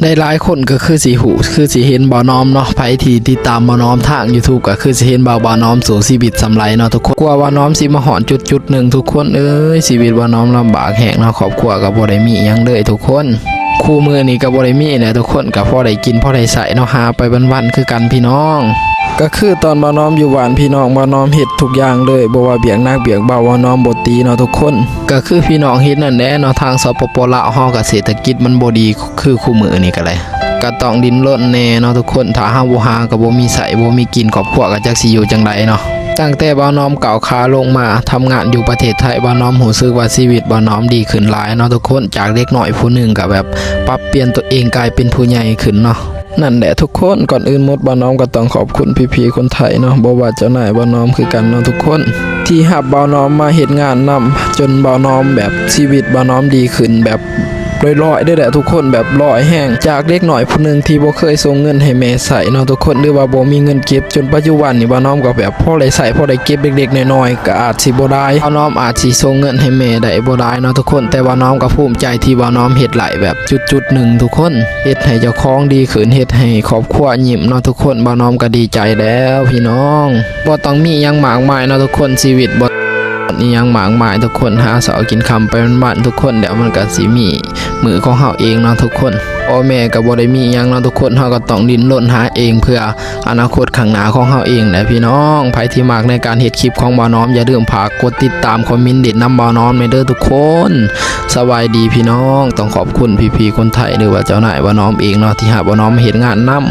ຫຼາຍໆຄົນກໍຄືຊິຮູ້ ຄືຊິເຫັນບ່າວນອມເນາະ. ໃຜທີ່ຕິດຕາມບ່າວນອມທາງ YouTube ກໍຄືຊິເຫັນວ່າບ່າວນອມສູ້ຊີວິດສ່ຳໃດເນາະທຸກຄົນ. ກວ່າບ່າວນອມຊິມາຮອດຈຸດໆໜຶ່ງ ທຸກຄົນເອີຍ ຊີວິດບ່າວນອມລຳບາກແຮງເນາະ. ຄອບຄົວກໍບໍ່ໄດ້ມີຫຍັງເລີຍທຸກຄົນ. ຄູ່ມື້ນີ້ກໍບໍ່ໄດ້ມີແຫຼະທຸກຄົນ ກໍພໍໄດ້ກິນພໍໄດ້ໃຊ້ເນາະ ຫາໄປວັນໆຄືກັນພີ່ນ້ອງ. ກໍຄືຕອນບ່າວນອມຢູ່ບ້ານພີ່ນ້ອງ ບ່າວນອມເຮັດທຸກຢ່າງເລີຍ ບໍ່ວ່າວຽກໜັກວຽກເບົາ ບ່າວນອມບໍ່ຕີເນາະທຸກຄົນ. ກໍຄືພີ່ນ້ອງເຫັນນັ້ນແຫຼະເນາະ ທາງ ສປປ ລາວເຮົາກໍເສດຖະກິດມັນບໍ່ດີຄືຄູ່ມື້ນີ້ກໍໄດ້ ກໍຕ້ອງດີ້ນລົນແດ່ເນາະທຸກຄົນ. ຖ້າເຮົາບໍ່ຫາກໍບໍ່ມີໃຊ້ ບໍ່ມີກິນ ຄອບຄົວກໍຈັກຊິຢູ່ຈັ່ງໃດເນາະ. ຕັ້ງແຕ່ບ່າວນອມກ້າວຂາລົງມາທຳງານຢູ່ປະເທດໄທ ບ່າວນອມຮູ້ສຶກວ່າຊີວິດບ່າວນອມດີຂຶ້ນຫຼາຍເນາະທຸກຄົນ. ຈາກເດັກນ້ອຍຜູ້ໜຶ່ງກໍແບບປັບປ່ຽນຕົວເອງກາຍເປັນຜູ້ໃຫຍ່ຂຶ້ນເນາະ. ນັ້ນແຫຼະທຸກຄົນ, ກ່ອນອື່ນໝົດ ບ່າວນອມກໍຕ້ອງຂອບຄຸນພີ່ໆຄົນໄທເນາະ, ບໍ່ວ່າເຈົ້ານາຍບ່າວນອມຄືກັນເນາະທຸກຄົນ ທີ່ຮັບບ່າວນອມມາເຮັດງານນຳ ຈົນບ່າວນອມແບບຊີວິດບ່າວນອມດີຂຶ້ນແບບລອຍໆເດ້ແຫຼະທຸກຄົນ, ແບບລອຍແຮງ ຈາກເດັກນ້ອຍຜູ້ໜຶ່ງທີ່ບໍ່ເຄີຍສົ່ງເງິນໃຫ້ແມ່ໃຊ້ເນາະທຸກຄົນ ຫຼືວ່າບໍ່ມີເງິນເກັບ ຈົນປັດຈຸບັນນີ້ບ່າວນອມກໍແບບພໍໄດ້ໃຊ້ພໍໄດ້ເກັບເລັກໆນ້ອຍໆ ກໍອາດຊິບໍ່ຫຼາຍ ບ່າວນອມອາດຊິສົ່ງເງິນໃຫ້ແມ່ໄດ້ບໍ່ຫຼາຍເນາະທຸກຄົນ, ແຕ່ບ່າວນອມກໍພູມໃຈທີ່ບ່າວນອມເຮັດໄດ້ແບບຈຸດໆໜຶ່ງທຸກຄົນ. ເຮັດໃຫ້ເຈົ້າຂອງດີຂຶ້ນ ເຮັດໃຫ້ຄອບຄົວຍິ້ມເນາະທຸກຄົນ, ບ່າວນອມກໍດີໃຈແລ້ວພີ່ນ້ອງ. ບໍ່ຕ້ອງມີຫຍັງມາກມາຍເນາະທຸກຄົນ, ຊີວິດບໍ່ມີຫຍັງມາກມາຍທຸກຄົນ, ຫາເຊົ້າກິນຄ່ຳໄປວັນໆທຸກຄົນ, ດຽວມັນກໍຊິມີມື້ຂອງເຮົາເອງເນາະທຸກຄົນ. ພໍ່ແມ່ກໍບໍ່ໄດ້ມີຫຍັງເນາະທຸກຄົນ, ເຮົາກໍຕ້ອງດີ້ນລົນຫາເອງເພື່ອ ອະນາຄົດຂ້າງໜ້າຂອງເຮົາເອງແຫຼະພີ່ນ້ອງ. ໃຜທີ່ມັກໃນການເຮັດຄລິບຂອງບ່າວນອມ ຢ່າລືມຝາກກົດຕິດຕາມ ຄອມເມັນດິນນຳບ່າວນອມແດ່ເດີທຸກຄົນ. ສະບາຍດີພີ່ນ້ອງ, ຕ້ອງຂອບຄຸນພີ່ໆຄົນໄທ ຫຼືວ່າເຈົ້ານາຍບ່າວນອມເອງເນາະ ທີ່ຮັບບ່າວນອມມາເຮັດງານນຳ.